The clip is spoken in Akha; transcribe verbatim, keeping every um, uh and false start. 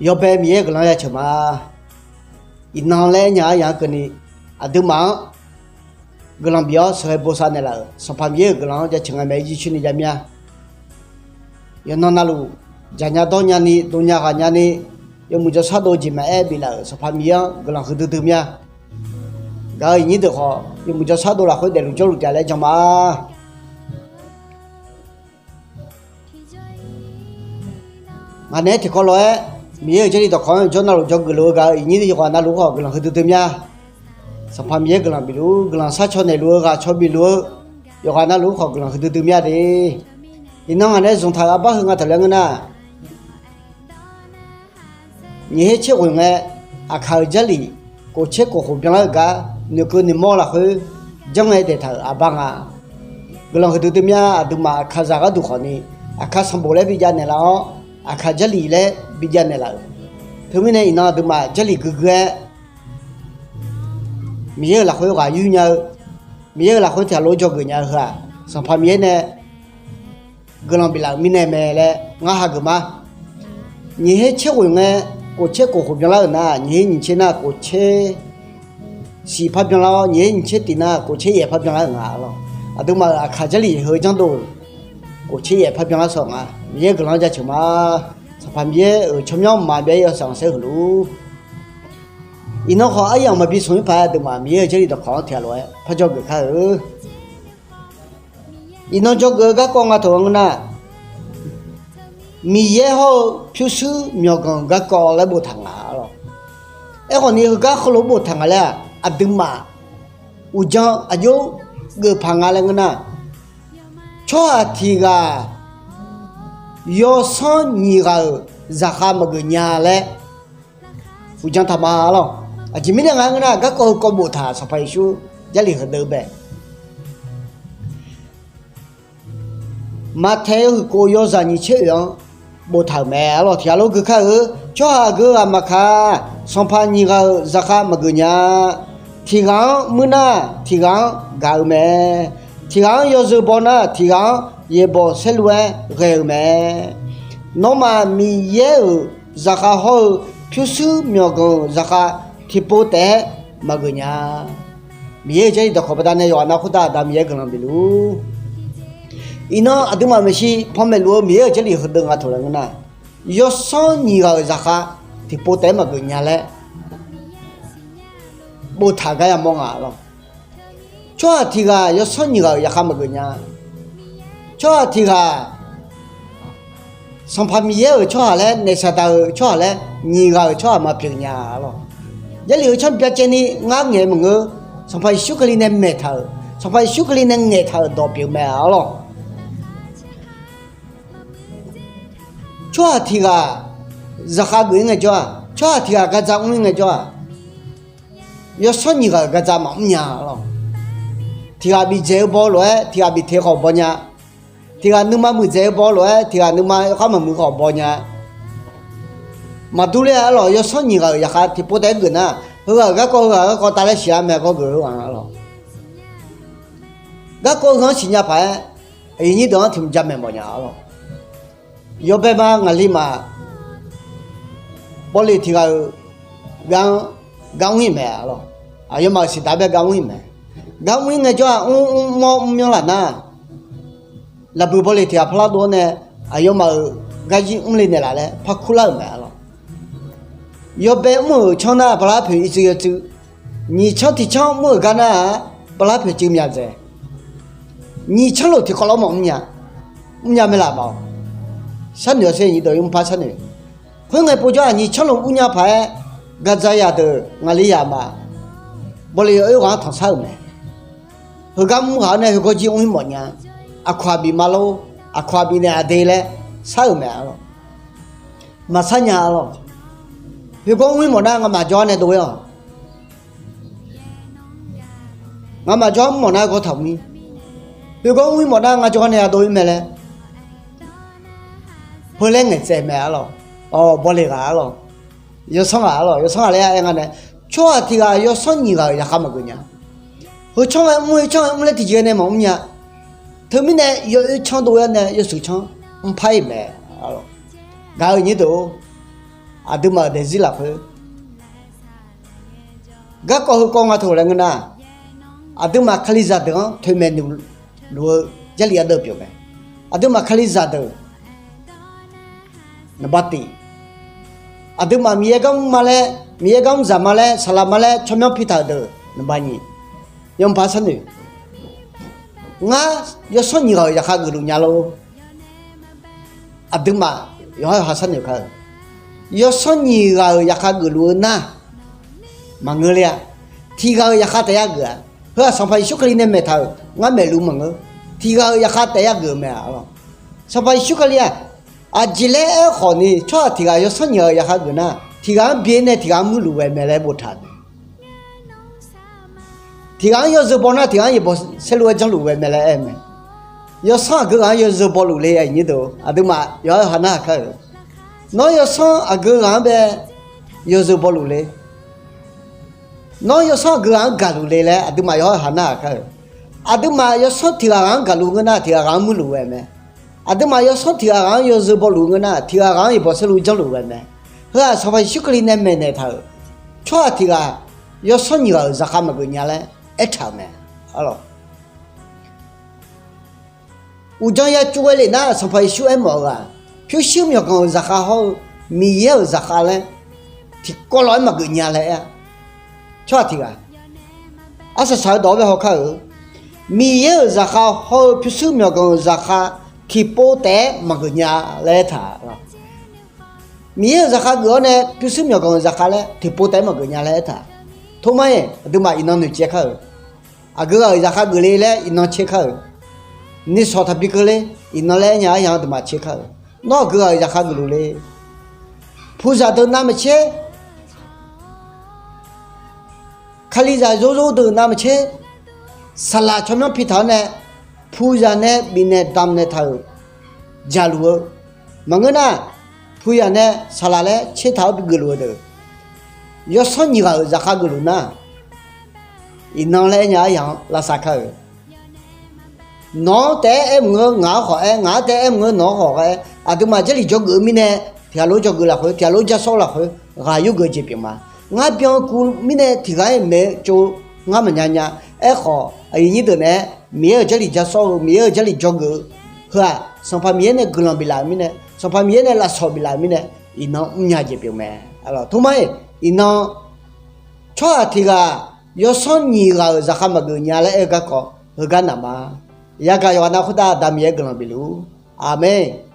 Yawbae Miqyaer-euq guiqlanq-anr jaceuq ma. Iqnan laer aernya-anr yaq-anr keuvni, aqduimaf-anr guiqlanq bif-awr sheuqghae bosav naeqlaf-euq Sanqpaq Miqyaer-euq guiqlanq-anr jaceuq nga mae, irjir coer ni jav mir-a. Yawqnan navluf, dzaqnya dawrnya ni, dovnya ghaqnya ni, yawmuiq jawrshar dov-eu jeq maqaer biflaf-euq Sanqpaq Miqyaer-anr guiqlanq huiqdui dui mir-a. Gaq-euq iqnyir deuq khawf, yawmuiq jawrshar dov lafkhoer daefluf jawrluf taef laer jan ma. Ngaq naeq-aer tiqkawv lof-aer, Miqyaer-euq Jarlif dawqkawq-anr jawr navluf dzawgeuf luf-eu gaq-euq iqnyir yawqghaq navluf khawf guiqlanq huiqdui dui mir-a. Sanqpaq Miqyaer guiqlanq bif luf-ur, guiqlanq sharcaw naeqluf-eu ghaq caw bif luf-eu, yawqghaq navluf khawf guiqlanq huiqdui dui mir-a de. Iqnan ngaq naeq-aer zmqtaq-euq arbar heu nga taq laer ngeur nar, nyiq her tser ghoeq ngae, Aqkaq-euq Jarlif kof tser kof khof byanlar-eu gar noeqkeuv noeqmawr lafkhoer janr ngae daeqtaq-euq arbar nga. Guiqlanq huiqdui dui mir-a. Aqduimaf Aqkaqzaq gharduq khawfni, Aqkaq sanqbof laer bijav naeqlaf-awr, Aqkaq Jarlif laer bijav naeqlaf-euq. Teumirnae iqnan aqduimaf Jarlif guigui-aer Miqyaer-euq lafkhoer ghaq yur nya-eu, Miqyaer-euq lafkhoer tiqghaq lof-aer dzawgeuf nya-eu heu-aq, Sanqpaq Miqyaer nae guiqlanq biflaf-euq mirnae mae laer ngar hageuf ma. Nyiq her tser ghoeq ngae, kof tser kof khof byanlar-euq nar, nyiq her nyiq tser nar kof tser shif par byanlar-awr, nyiq her nyiq tser tiq nar kof tser yaef par byanlar-euq nga lawq. Aqduimaf-euq Aqkaq Jarlif heu janrdov-euq kof tser yaef par byanlar shawr nga. Miqyaer guiqlanq-anr jaceuq ma. Sanqpaq Miqyaer-euq tsawrmyanr mqmaq byav-ir yawshaef khanqsaer huiq luf-ur. Iqnan khawf aryamq maqbi smq-ir paq-aer aqduimaf Miqyaer-euq Jarlif dawqkawq-anr tiqghaq lof-aer par dzawgeuf kar-eu. Iqnan dzawgeuf-eu garkawv nga taq-eu ngeur nar, Miqyaer hawr-eu pyurshuir myawqganq-euq garkawv laer boftaq nga lawq. Aerkhawfni heugar heulof-aer boftaq nga laer-aq, aqduimaf uqdzan aqjox geuf paq nga laer ngeur nar, tsawrhaq tiq ghaq yawsanr nyiq ghaq-euq zaqkhav maqgeuf nya laer uqdzan taq ma lawq. Aqjeq mirnae nga ngeur nar, garkawv heukawv boftaq Sanqpaq Yeqsur Jarlif heudeuq bae. Maqtaeq-eu huiq khof yawzaq nyiq tser oeq-anr boftaq-euq mae lawq. Tiqghaq lof gui kar-eu, tsawrhaq geu ghaq maqkaq, sanqpaq nyiq ghaq-euq zaqkhav maqgeuf nya. Tiq ghaq-anr muir nar, tiq ghaq-anr gaq-eu mae. Tiq ghaq-anr yawzeu baw nar, tiq ghaq-anr yaeqbawq saerlu-aer ghae-eu mae. Nawmaf Miqyaer-euq zaqkhav hawr-eu pyurshuir myawqganq-euq zaqkhav tiqpov taef-aer maqgeuf nya. Miqyaer-euq Jarlif dawqkawq baqdanae yawqghaq nav khoertav Aqda Miqyaer guiqlanq bif luf-ur. Iqnan aqduimaf maeqshi panmaeq luf-eu Miqyaer-euq Jarlif heudeuq nga taq laer ngeur nar, yawsanr nyiq ghaq-euq zaqkhav tiqpov taef-aer maqgeuf nya laer boftaq gar yamawr nga lawq. Tsawrhaq tiq ghaq yawsanr nyiq ghaq-euq zaqkhav maqgeuf nya. Tsawrhaq tiq ghaq Sanqpaq Miqyaer-euq tsawrhaq laer, naef Saqdaq-euq tsawrhaq laer, nyiq ghaq-euq tsawrhaq maqpyeuf nya lawq. Jarlif heu canr byacaevni ngar ngaeq maqngeur. Sanqpaq Yeqsur Kali nae maeqtaq-euq, Sanqpaq Yeqsur Kali nae ngaeqtaq-euq dawq pyeuf mae lawq. Tsawrhaq tiq ghaq zaqkhav geuf-ir ngaejawr-aq, tsawrhaq tiq ghaq gardza mr-ir ngaejawr-aq, yawsanr nyiq ghaq-euq gardza maqmr nya lawq. Tiq ghaq bif dzaeq-eu baw lof-aer tiq ghaq bif teq khawf baw nya. Tiq ghaq nuima muiqdzaeq-eu baw lof-aer tiq ghaq nuima yawkhar maqmuiq khawf baw nya. Maqdur ler-a lawq. Yawsanr nyiq ghaq-euq zaqkhav tiqpov taef-aer geuf nar, heughaq-euq garkawv heughaq-euq garkawv taf laer siq-a mae, garkawv geuf heughaq lawq. Garkawv heu-anr siqnya paq-aer, aqyuif nyir deuq-anr tiq mq jamaeq mawf nya lawq. Yawbae ma ngaqli maf, bawleq tiq ghaq-euq gar-anr gar mr-ir mae lawq. Aqyawfmaf-euq siqdaq bae gar mr-ir mae. Gar mr-ir ngaejawr-aq, mr mr mr-awr mrmyanr laf nar, laqbuiq bawleq tiq ghaq parlar dov-awr nae, aqyawfmaf-euq garjir mrle naeqlaf laer par kurlar-euq mae lawq. Yawbae mr-euq canr nar, bala poeq irtsuiv yawtsuiv. Nyiq canr tiq canr mr-euq gar nar-aq, bala poeq cuiv myaq dzaeq. Nyiq canr lof tiqkawv lof maqmr nya. Mrnya mae laf maf-awq. Sharnoeq-awq sher, nyiq dawq yawmuiq par sharnoeq. Khoerngae povjawr-aq, nyiq canr lof mrnya paq-aer, gardza yaq deuq ngaqli yaq maf, bawleq yawoer ghaq-anr tanqshar-euq mae. Heugar mr ghaq-awr nae heugawr jir mr-ir mawf nya. Aqkawq aqbif ma lor, aqkawq aqbif naeq aqde laer shar-euq mae lawq. Maqshar nya lawq. Heugawr mr-ir mawf nar ngamaf jawrgar nae dov-ir-awq. Ngamaf jawrgar mr mawf nar gawr taq mr-ir. Heugawr mr-ir mawf nar ngar jawrgar nae ya dov-ir mae laer, heu laer ngaeqtsaev mae-a lawq. Awq, bawleq ghaq-a lawq. Yawsanr ghaq-a lawq. Yawsanr ghaq laer aer nga nae, tsawrhaq tiq ghaq yawsanr nyiq ghaq-euq zaqkhav maqgeuf nya. Heu canr ghae mr, heu canr ghae mr laer tiqjeq nae maqmr nya. Teumirnae yawoer canr dov-ir-awr nae yawshuif canr mr par-ir mae. Gaq-euq nyir deuq-or, aqduimaf-euq daefzir lafkhoer garkawv heukawv nga teu laer ngeur nar, aqduimaf Kalizaq deuq-anr toeqmaeq nuq luf-eu Jarlif ardeuv pyeuf mae. Aqduimaf Kalizaq deuq naqba tiq, aqduimaf Miqyaer gar mr ma laer, Miqyaer gar mr zaq ma laer, saqlaq ma laer tsawrmyanr pitaq-euq deuq naqba nyiq, yawmuiq paq sharnoeq, ngar yawsanr nyiq ghaq-euq zaqkhav geufluf nya lor. Aqduimaf yawqha yawqha sharnoeq kar-eu, yawsanr nyiq ghaq-euq zaqkhav geufluf-eu nar, maqngeur ler-a. Tiq ghaq-euq zaqkhav taef yar geuf-a. Heu-aq Sanqpaq Yeqsur Kali nae maeqtaq-euq ngar maeqluf maqngeur. Tiq ghaq-euq zaqkhav taef yar geuf-eu mae. Sanqpaq Yeqsur Kali-aq, aqjeq laer aerkhawf ni tsawrhaq tiq ghaq yawsanr nyiq ghaq-euq zaqkhav geuf nar, tiq ghaq-anr byae nae tiq ghaq-anr muir luf ghae mae laer boftaq-euq mae. Tiq ghaq-anr yawzeu baw nar, tiq ghaq-anr yaeqbawq saerlu-aer janrluf ghae mae laer aer-eu mae. Yawsanr aqgeu ghaq-anr yawzeu bawluf le, aqnyir deuq-or. Aqduimaf yawqha yawqha narhaq kar-euq, nawr yawsanr aqgeu ghaq-anr bae yawzeu bawluf le. Nawr yawsanr aqgeu ghaq-anr gaqluf le laer aqduimaf yawqha yawqha narhaq kar-euq. Aqduimaf yawsanr tiq ghaq ghaq-anr gaqluf ngeur nar, tiq ghaq ghaq-anr muirluf ghae mae. Aqduimaf yawsanr tiq ghaq ghaq-anr yawzeu bawluf ngeur nar, tiq ghaq ghaq-anr yaeqbawq saerlu janrluf ghae mae. Heu-aq Sanqpaq Yeqsur Kali nae maeqnaeq taq-euq, tsawrhaq tiq ghaq yawsanr nyiq ghaq-euq zaqkhav maqgeuf nya laer aertaq-euq mae. Uqdzan ya cuv ghae lef nar, Sanqpaq Yeqsur aermawf-eu ghaq, pyurshuir myawqganq-euq zaqkhav hawr-eu Miqyaer-euq zaqkhav laer tiqkawv lof-aer maqgeuf nya laer aer-a. Tsawrhaq tiq ghaq, arsaq saq-eu dawq-anr bae haw kar-euq, Miqyaer-euq zaqkhav hawr-eu pyurshuir myawqganq-euq zaqkhav tiqpov taef-aer maqgeuf nya laer aertaq-a. Miqyaer-euq zaqkhav geuf-awr nae pyurshuir myawqganq-euq zaqkhav laer tiqpov taef-aer maqgeuf nya laer aertaq. Tormar-iq aqduimaf iqnan noeqtsaev kar-euq, aqgeu ghaq-euq zaqkhav geuf le laer iqnan tser kar-euq. Nishawq taqbi keuvle, iqnan laer aer nya aryaq-anr aqduimaf tser kar-euq. Nawr aqgeu ghaq-euq zaqkhav geufluf le. Puzaq deuq navmaqtser, Kalizaq zorzor deuq navmaqtser, saqlaq tsawrmyanr pitaq-awr nae, puzaq nae bifnaeq damqnaeq taq-euq jaqluf-eu maqngeur nar, puzaq nae saqlaq laer tsertaq-awr bigeufluf-eu deuq, yawsanr nyiq ghaq-euq zaqkhav geufluf nar, iqnan laer aer nya aryaq-anr lavsav kar-euq. Nawq-anr taef-aer aer maqngeur ngaq-anr khawf aer, ngaq-anr taef-aer aer maqngeur nawq-anr khawf aer, aqduimaf Jarlif dzawgeuf-eu mirnae, tiq ghaq lof dzawgeuf lafkhoer, tiq ghaq lof ja sawr lafkhoer, ghaq yurgeuf jeq pyeuf ma. Ngar byan kuv mirnae tiq ghaq-aer maeq-eu tsov, ngar maqnya nya. Aerkhawf aqyuif nyir deuq naeq-aer Miqyaer-euq Jarlif ja sawr-eu, Miqyaer-euq Jarlif dzawgeuf-eu, heu-aq Sanqpaq Miqyaer nae guiqlanq biflaf-euq mirnae, Sanqpaq Miqyaer nae lafsawq biflaf-euq mirnae, iqnan mrnya jeq pyeuf mae. Tormar-iq iqnan tsawrhaq tiq ghaq yawsanr nyiq ghaq-euq zaqkhav maqgeuf nya laer aer-eu garkawv heugar naq ma. Yagaq yawqghaq nav khoertav Aqda Miqyaer guiqlanq bifluf-ur. Aqmeq.